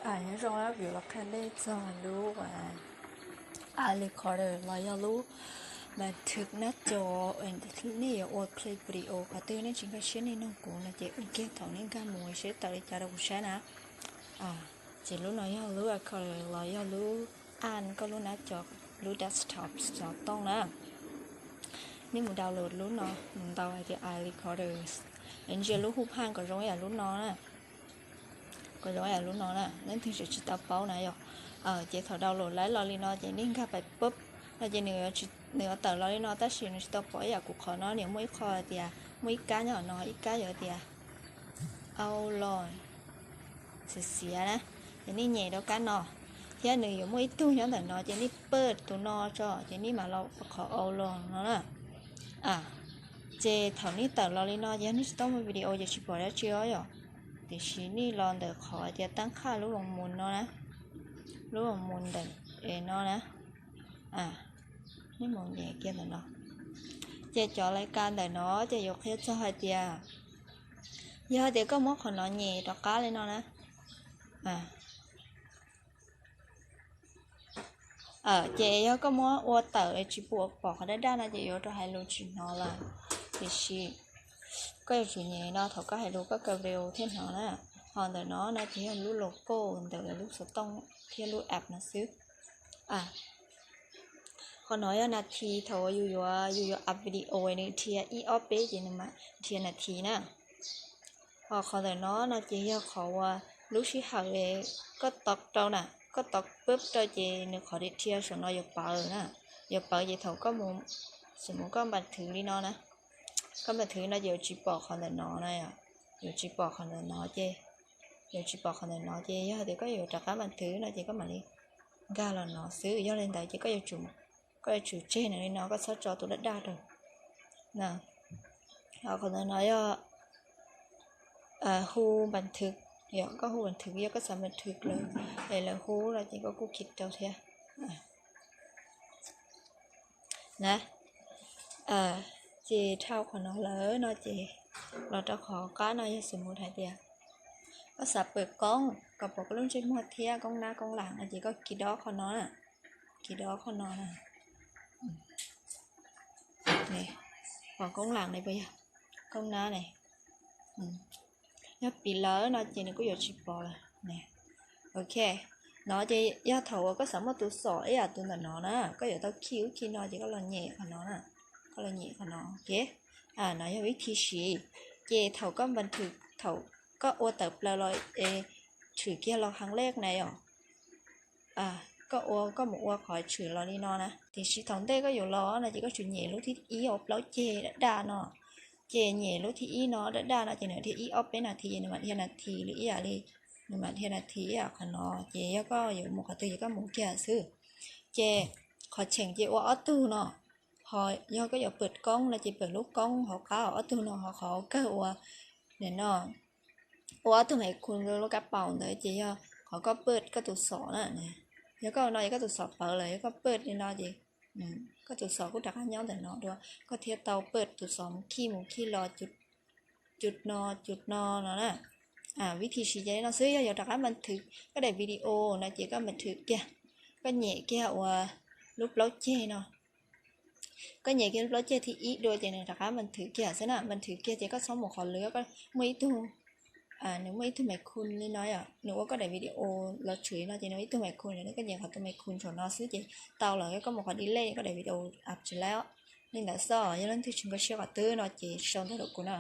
Nyob zoo, vim los qhia nej txog lub a recorder los yog lub npa thwv nab co, nej yuav ua play video qhov twg nej tsis nkag siab nej nug kuv no ces ua kiag thaum nej nkag mus seb tawm li cas rau kuv saib na. Ces lub no yog lub recorder los yog lub a koj lub nab co, lub desktop xov tooj na. Nej mus download lub no, mus ntaus hais tias a recorder, ntsia lub hu phaj kom zoo ib yam lub no na. Kom zoo ib yam lub no na, leej twg tseem tsis tau paub na yom. Ces thaum download lawm los li no ces nej nkag pais pub no ces nws yuav tawm los li no tab sis nws tsis tau pom ib yam kuv qhov no, nws muaj ib qho hais tias muaj ib kab nyob no, ib kab yuav tias au los xiav xiav na, ces nej nyem rau kab no, thiab nws yuav muaj ib tug nyob ntawm no ces nej pawj tus no tso ces nej mam los qhov au los no na. Ces thaum nej tawm los li no ces yog nej tsis tau muaj video ces tsis pom dab tsi os yom. Tiam sis nej los ntawm qhov tias tab qhaj lub voos mus no na, lub voos mus ntawm no na, nej mus nyem kiag ntawm no. Ces cov lais kas ntawm no ces yuav qhia txog hais tias, yog hais tias koj muab qhov no nyem rov qab li no na, ces yog koj muab ua tawm tsis pom qhov daj daj no ces yuav rau hais lus tsis hnov lawm. Tiam sis koj yuav tsum nyem no thaum koj hais lus koj kaw video thiaj hnov na. Ho ntawm no no ces yog lub logo ntawm lub xov tooj thiab lub app no xwb. Qhov no yog nas this, thaum yus yuav, yus yuav up video nws dhia ib ob peb ces nws mam dhia nas this na. Ho qhov ntawm no no ces yog qhov uas lub sij hawm koj tos rau na, koj tos pub rau ces nws qhov dhia saum no yuav pawv na, yuav pawv ces thaum koj mus, xam mus koj npa thwv li no na, koj npa thwv no ces yuav tsis pom qhov ntawm no na, yuav tsis pom qhov ntawm no ces, yuav tsis pom qhov ntawm no ces yog tias koj yuav rov qab npa thwv no ces koj mam li nkag los no xwb. Yog li ntawd ces koj yuav tsum tseg nws li no, koj txhob tso tus daj daj rau. Qhov ntawm no yog hu npa thwv, yog koj hu npa thwv, yog koj xav npa thwv lawm es lawv hu no ces koj kuj khi rau thiab na. Ces dhau qhov no lawm no ces los rau qhov qab no, yog xam mus hais tias koj xav pawm koob kom pom koj lub ntsej muag thiab koob nab koob lam no ces koj khi dob qhov no, khi dob qhov no na. Pom koob lam ne, puas yog koob nab ne? Yog piv lawm no ces nws kuj yuav tsis pom lawm. Ok, no ces yog thaum uas koj xav muaj tus xom ib yam tus ntawm no na, koj yuav tau khi ub khi no ces koj los nyem qhov no na, koj los nyem qhov no. Ok, no yog vib thi siv. Ces thaum koj npa thwv, thaum koj ua tawm plaws los es tshwm kiag los heev lej na yom, koj ua, koj mus ua qhov tshwm los li no na. Tiam sis thaum ntej koj yuav los no ces koj tsum nyem lub thib ib uas plaub ceg daj daj no. Ces nyem lub thib ib no daj daj no ces nws dhia ib ob peb nas this ces nws mam dhia nas this li ib yam li, nws mam dhia nas this ib yam qhov no. Ces yog koj yuav mus qhov twg ces koj mus kiag xwb. Ces qhov cheem ces ua ob tug no. Ho yog koj yuav pawm koob no ces pawm lub koob hauv qab ob tug no, ho qhov kawg ua, no, ua ob tug me khu lub kab paus ntawd ces yog qhov koj pawm koj tus xom na. Yog koj no ces koj tus xom pawv lawm, yog koj pawm li no ces koj tus xom kuj rov qab nyob ntawm no dua, koj thiaj tau pawm tus xom mus khi mus khi los cus no cus no no na. Vib thi siv ces li no xwb. Yog yuav rov qab npa thwv koj daim video no ces koj npa thwv kiag, koj nyem kiag ua lub plaub ceg no. Koj nyem kiag lub plaub ceg thib ib dua ces nws rov qab npa thwv kiag xwb na. Npa thwv kiag ces koj txhob mus qhov lwm, koj muaj ib tug, nws muaj ib tug me khu li no yom, nws ua koj daim video los tshwm no ces nws ib tug me khu, koj nyem qhov tus me khu saum no xwb ces tau lawm. Koj mus qhov delete koj daim video app tsis lab. Li ntawd xwb, yog leej twg tsis nkag siab qhov twg no ces sau ntawv rau kuv na.